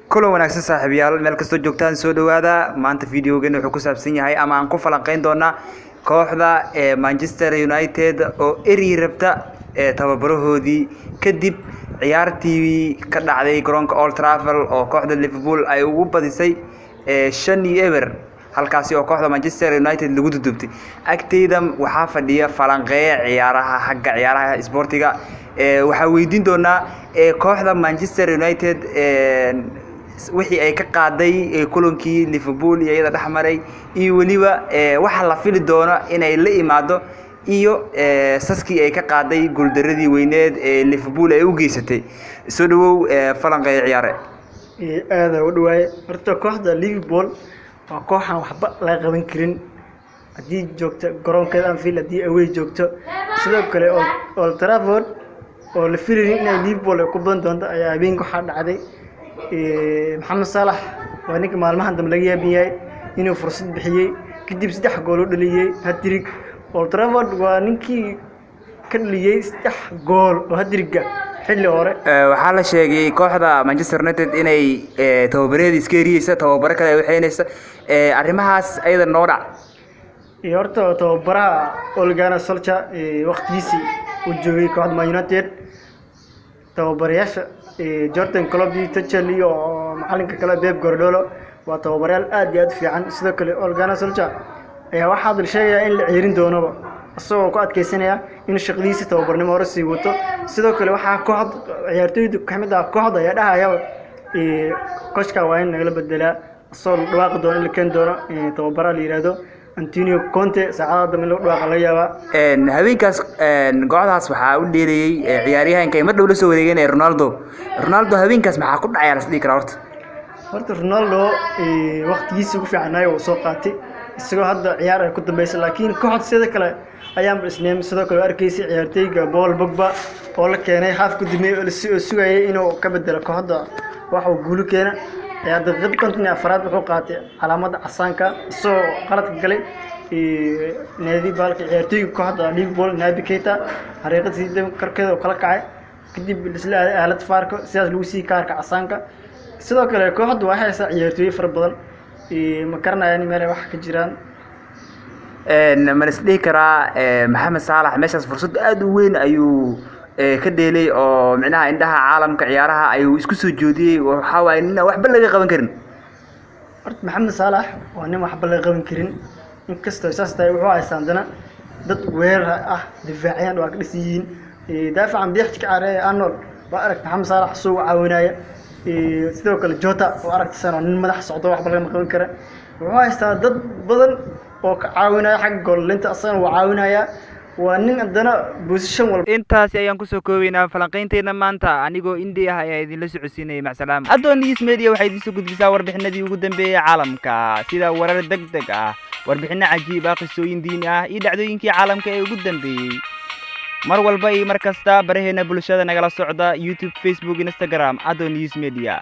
Kulan wanaagsan, saaxiibayaal, meel kastoo joogtaan soo dhawaada. Maanta videogan wuxuu ku saabsan yahay ama aan ku falanqeyn doonaa kooxda ee Manchester United oo eri rabta ee tababarahoodii kadib ciyaartii ka dhacday garoonka Old Trafford oo kooxda Liverpool ay ugu badisay 5-0, halkaasi oo kooxda Manchester United lagu dudubtay. Agteyda waxaa fadhiya falanqeeya ciyaaraha, xagga ciyaaraha isboortiga. Waxaa weydiin doonaa kooxda Manchester United wixii ay ka qaaday kulankii Liverpool iyo iyada dhex maray, iyo weliba waxa la fili doono inay la imaado, iyo saskii ay ka qaaday guuldaradii weyneed ee Liverpool ay u geysatay. Soo dhawow, falanqeeya ciyaare. Aada u dhawaaye. Horta kooxda Liverpool waa kooxaan waxba laga qaban karin haddii joogto garoonkeeda Anfield, haddii away joogto. Sidoo kale Old Trafford oo la filayay inay Liverpool ay ku badan doonto ayaa habeenka waxaa dhacday, Maxamed Salah waa ninka maalmahan dambe laga yaaban yahay inuu fursad bixiyey, kadib saddex gool u dhaliyey hat-trick. Old Trafford waa ninkii ka dhaliyey saddex gool oo hat-trick-ga xilli hore. Waxaa la sheegay kooxda Manchester United inay tababareeda iska eriyeysa, tababaro kale ay waxeynaysa. Arrimahaas ayada noo dhac. Iyo horta tababaraha Ole Gunnar Solskjaer waqtigiisii uu joogay kooxda Man United, tababarayaasha Jurgen Klopp iyo Tuchel iyo macalinka kale Pep Guardiola waa tababarayaal aad iyo aad u fiican. Sidoo kale Ole Gunnar Solskjaer ayaa waxaa la sheegayaa in la ceerin doonoba, isagoo ku adkeysanaya in shaqadiisa tababarnimo hore sii wato. Sidoo kale waxaa kooxda ciyaartoyda kamid ah kooxda ayaa dhahayaba coachka waa in nagala bedelaa, isagoo la dhawaaqi doono in la keeni doono tababaraha la yiraahdo Antonio Conte. Saacadaha dambe in lagu dhawaaqa laga yaabaa. Habeenkaas kooxdaas waxaa u dheelayay ciyaaryahanka ay mar dhow la soo wareegeen ee Ronaldo. Ronaldo habeenkaas maxaa ku dhacaya la is dhihi karaa horta? Horta Ronaldo waqtigiisii ugu fiicnaayo uu soo qaatay, isagoo hadda ciyaar ay ku dambeysay, laakiin kooxda sida kale ayaan isneem. Sidoo kale arkaysay ciyaarteyga Paul Pogba oo la keenay haaf ku dambeeyay oo sugayay inuu ka bedelo kooxda wax uu guulo keena ayaa daqiiqad 54aad wuxuu qaatay calaamadda casaanka, isagoo qaladka galay naadi baalka ciyaarteyga kooxda Liverpool Naby Keita, xariiqada sii korkeeda oo kala kacay, kadib isla aaday aalad VAR-ka, sidaas lagu siiyey kaarka casaanka. Sidoo kale kooxdu waxay haysaa ciyaartooyo fara badan, ma garanayaan meel ay wax ka jiraan. Ma la is dhihi karaa Maxamed Saalax meeshaas fursad aad u weyn ayuu ka dheelay oo micnaha indhaha caalamka ciyaaraha ayuu isku soo joodiyey? Waxaa waaye nin aan waxba laga qaban karin. Horta Maxamed Saalax waa nin waxba laga qaban karin. Inkastoo saas tahay, wuxuu haystaa haddana dad weerar ah, difaaciyaan waa ka dhisan yihiin. Daafacan bidixda ka caareeya Arnold waa arag Maxamed Saalax soo caawinaya. Sidoo kale Jota oo aragtisan waa nin madax socdo, waxba lagama qaban kara. Wuxuu haystaa dad badan oo ka caawinaya xagga gool-dhalinta, asagana waa caawinaya. Waa nin haddana position walba. Intaasi ayaan kusoo koobaynaa falanqaynteena maanta. Anigoo Indi ah ayaa idinla socodsiinayay. Macsalaama. Addoon News Media waxay idiin soo gudbisaa warbixinadii ugu dambeeyey caalamka, sida warar deg deg ah, warbixino cajiib ah, qisooyin diini ah iyo dhacdooyinkii caalamka ee ugu dambeeyey. Mar walba iyo mar kasta baraheena bulshada nagala socda: YouTube, Facebook, Instagram, Adon News Media.